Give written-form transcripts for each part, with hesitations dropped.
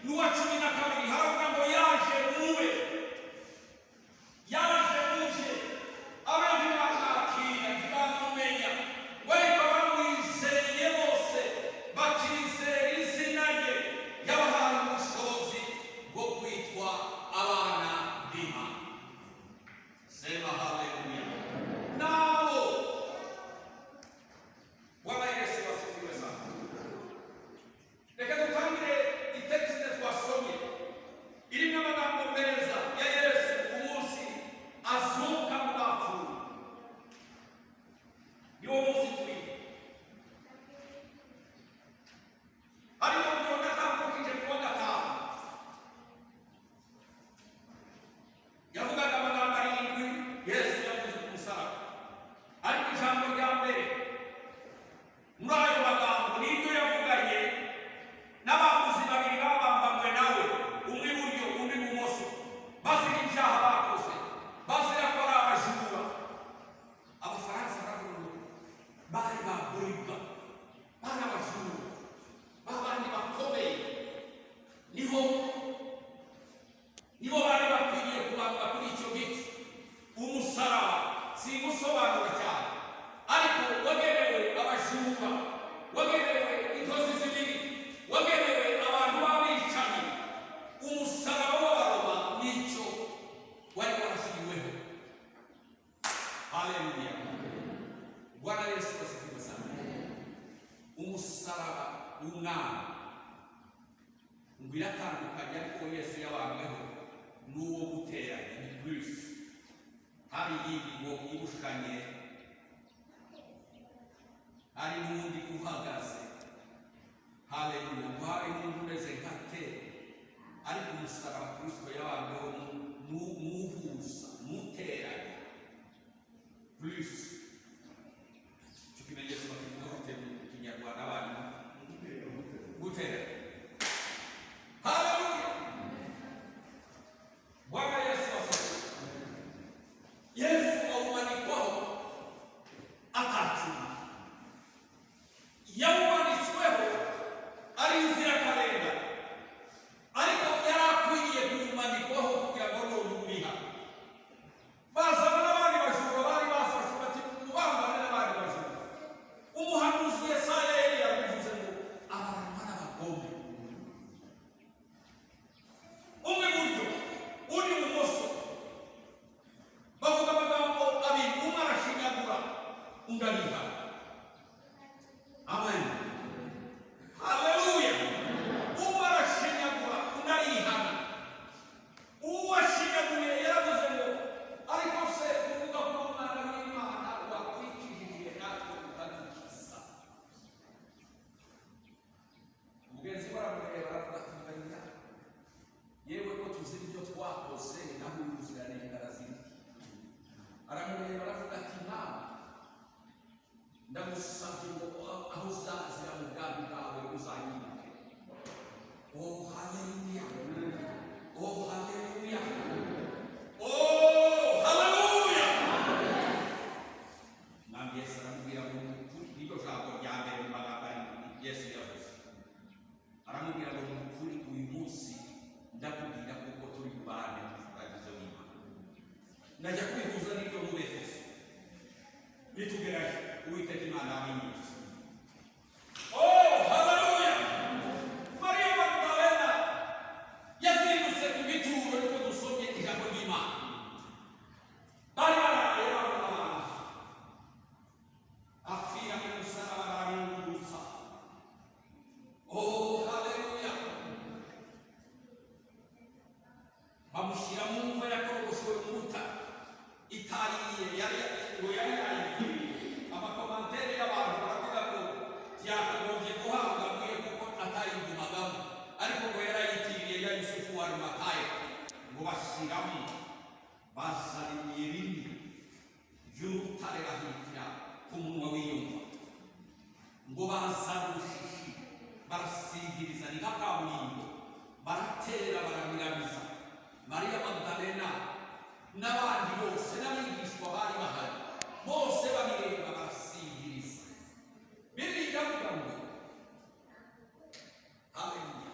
N'uwa 12 haravuga ngo yaje mube, yaje muje, abe ntibamwakira, ntibamumenya, ariko bamwizeye bose bakizera izina rye, yabahaye ubushobozi bwo kwitwa abana b'Imana. Sema haleluya. Nabo. Bwana Yesu asifiwe sana. Reka dutangire itexte twasomye irimo amagambo meza ya Yesu ku munsi azuka mu bapfuye. Niwo munsi turimo. Hariho ngo natambukije kuwa gatanu yavugaga amagambo 7 Yesu yavuze ku musaraba, ariko ijambo rya mbere muri ayo magambo niryo yavuganye n'abaguzi babiri babambanywe nawe, umwe iburyo undi ibumoso, bazira ibyaha bakoze, bazira ko ari abajura. Abafaransa baravuga ngo bari baguribwa, bari abajura babandi bakomeye, niho nibo bari bakwiriye kubambwa kuri icyo giti. Umusaraba simusobanura cyane, ariko wagenewe abajura, wagenewe inkozi z'ibibi, wagenewe abantu b'abicanyi. Umusaraba w'Abaroma nicyo wari warashyiriweho. Haleluya. Bwana Yesu asifiwe sana. Umusaraba w'umwami ngo iratandukanye, ariko Yesu yabambweho n'uwo guteranya, ni plus. Hari iyindi ngo ibushanye, hari n'undi uhagaze. Haleluya. Ngo hari n'undi umeze nka te, ariko umusaraba Kristo yabambweho nuhuza, nuteranya, plus. Icyo kimenyetso bakivuga gute mu Kinyarwanda, abarimu? Guteranya. Haleluya. Bwana Yesu asifiwe. Yesu awumanikwaho atacuma, yawumanitsweho ari inzirakarengane, ariko yari akwiriye kuwumanikwaho kugira ngo none uriha. Bazana n'abandi bajura bari bafashwe, bati mubambane n'abandi bajura. Umuhanuzi Yesaya yari yarabivuze ngo abantu n'abagome, umwe iburyo undi ibumoso, bavuga amagambo abiri, umwe arashinyagura undi arihana. Amen, haleluya. Umwe arashinyagura undi arihana. Uwashinyaguye yaravuze ngo ariko se kuvuga ko umwana w'Imana wakwikijije natwe ukadukiza? Mugenzi we aramureba, aravuga ati menya yewe ko tuzi ibyo twakoze, naho uyu muziranenge arazira. Aramureba, aravuga ati mama, ndagusabye ngo aho uzazira mu bwami bwawe uzanyibuke. Oh haleluya, oh haleluya, oh haleluya. Mwami Yesu aramubwira ngo ni ukuri, niryo jambo rya mbere mu magambo 7 Yesu yavuze. Aramubwira ngo ni ukuri, uyu munsi ndakubwira kuko turi bubane mu paradizo y'Imana. Ndajya kwihuza n'ibyo mu Befeso nitugerayo. Uwiteka Imana abinyuze. Oh haleluya. Mariya Magdalena yazindutse ku gituro, niko dusomye ijambo ry'Imana. Bari baraye babona abantu apfira mu musaraba, baramwungurutsa. Oh haleluya. Bamushyira mu mva yakorogoshwe mu rutare itariye, yari ngo yari yayitiriye. Amacommentaires y'abantu baravuga ngo byakagombye guhabwa mwe kuko atayigumagamo, ariko ngo yarayitiriye ya Yusufu wa Arimatayo. Ngo bashyiramo, bazana ibuye rinini ry'urutare, bahitira ku munwa w'iyo mva. Ngo bazana urushishi barasigiriza, ni nka kaburimbo, baratera, baramiramiza. Mariya Magdalena n'abandi bose n'abigishwa bari bahari bose babireba, barasigiriza. Bibiliya iravuga ngo, haleluya.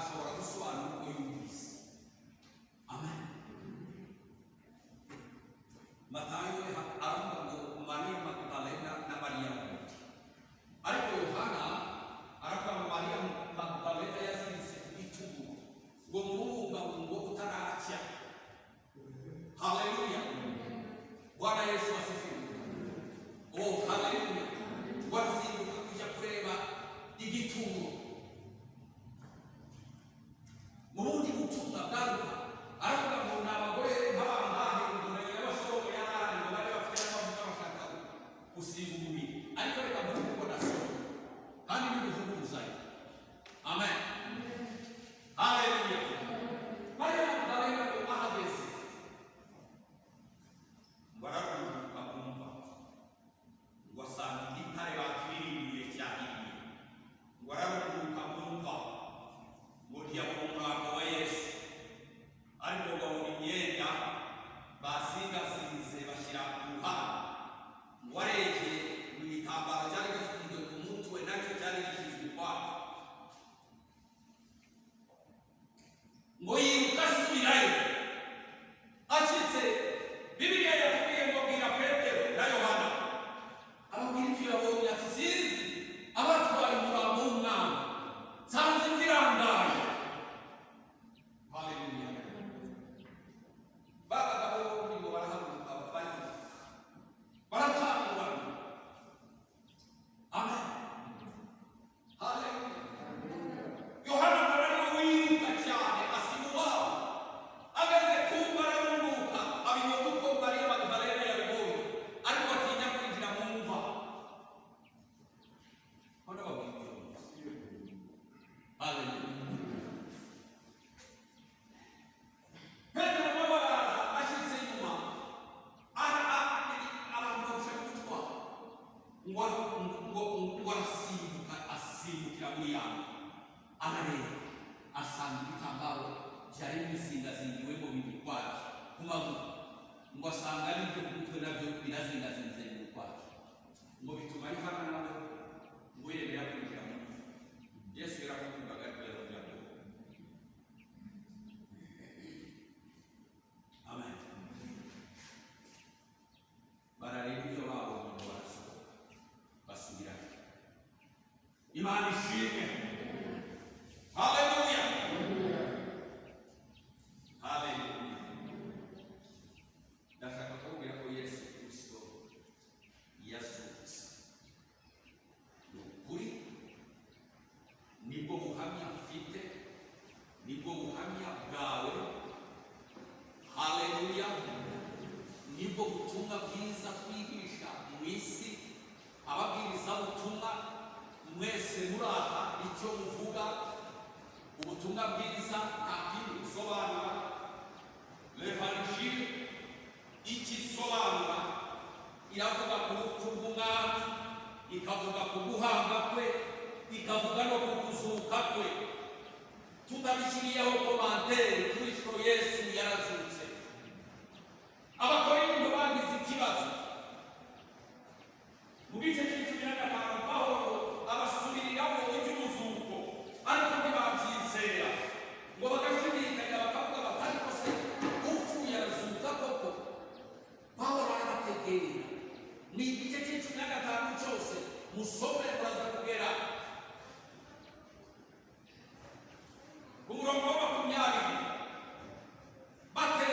Ashobora gusobanura uko yumvise. Amen. Matayo aravuga ngo Mariya Magdalena na Mariya wundi, ariko Yohana aravuga ngo Mariya Magdalena yaziritse ku bitugu ngo murubungabungo utaracya. Haleluya! Bwana Yesu asifiwe! Oh, haleluya! Wazinduka kujya kureba igituro. Mu bundi butumwa bwa Luka aravuga ngo ni abagore nk'abangahe, ngo y'abasoko yarahari, ngo bari bafite n'amavuta bashaka gusiga umubiri. Ariko reka mvuge uko nasoma kandi ntibivuguruzanya. Amen, haleluya. Mariya Magdalena ngo ahageze ngo araruhuka kumva, ngo asanga igitare bakiririmbiye cyahiye. Ngo araruhuka kumva, ngo ntiyabona umurambo wa Yesu, ariko ngo abona imyenda basingasinze bashyira ku ruhande. Ngo arebye mu gitambaro cyari gifunzwe ku mutwe, nacyo cyari gishyizwe ukwacyo. Ngo yiruka asubirayo. Acitse, Bibiliya yatubwiye ngo abwira Petero na Yohana, ababwira ibyo yabonye, ati: "Sinzi abatwaye umurambo w'umwana, nsanze imva irangaye." Haleluya! Ba bagabo bombi ngo barahaguruka bariruka, baratangurana. Amen, haleluya. Yohana ngo ariwe wiruka cyane, asiga uwabo. Ageze ku mva ararunguka, abibona uko Mariya Magdalena yabibonye, ariko atinya kwinjira mu mva. Hano babwira ibyo. Haleluya! Petero nawe araza, ashyitse inyuma, abantu bagushaka gutwara, ngo arasimbuka, asimbukira muri ya mva, arareba, asanga ibitambaro byari bizingazingiwemo biri ukwabyo ku maguru, ngo asanga n'ibyo ku mutwe nabyo birazingazinze biri ukwabyo. Ngo bituma Yohana nawe ngo yemera kwinjira mu mva. Yesu yaramukundaga, ariko yaravuga ngo amen. Barareba ibyo babonye, ngo barasohoka basubirayo. Imana ishimwe! Haleluya, haleluya! Ndashaka kubabwira ko Yesu Kristo yazutse. Ni ukuri, nibwo buhamya mfite, nibwo buhamya bwawe. Haleluya! Nibwo butumwa bwiza twigisha mu isi. Ababwirizabutumwa mwese muri aha, icyo muvuga, ubutumwa bwiza nta kindi busobanura. L'évangile icyo isobanura, iravuga ku rupfu rw'Umwami, ikavuga ku guhamba kwe, ikavuga no ku kuzuka kwe. Tutabishyiriyeho commentaire, Kristo Yesu yarazutse. Abakorinto bagize ikibazo. Mu gice cya 15, Pawulo abasubiriramo iby'umuzuko, ariko ntibabyizera, ngo bagashidikanya, bakavuga bati: "Ariko se upfuye arazuka koko?" Pawulo arabategera. Ni igice cya 15 cyose, musome, muraza kugera ku murongo wa 20. Batera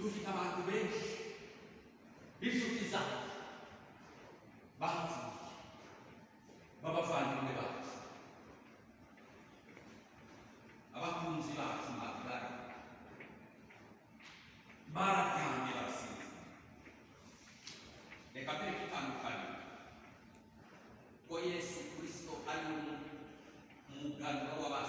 Dufite abantu.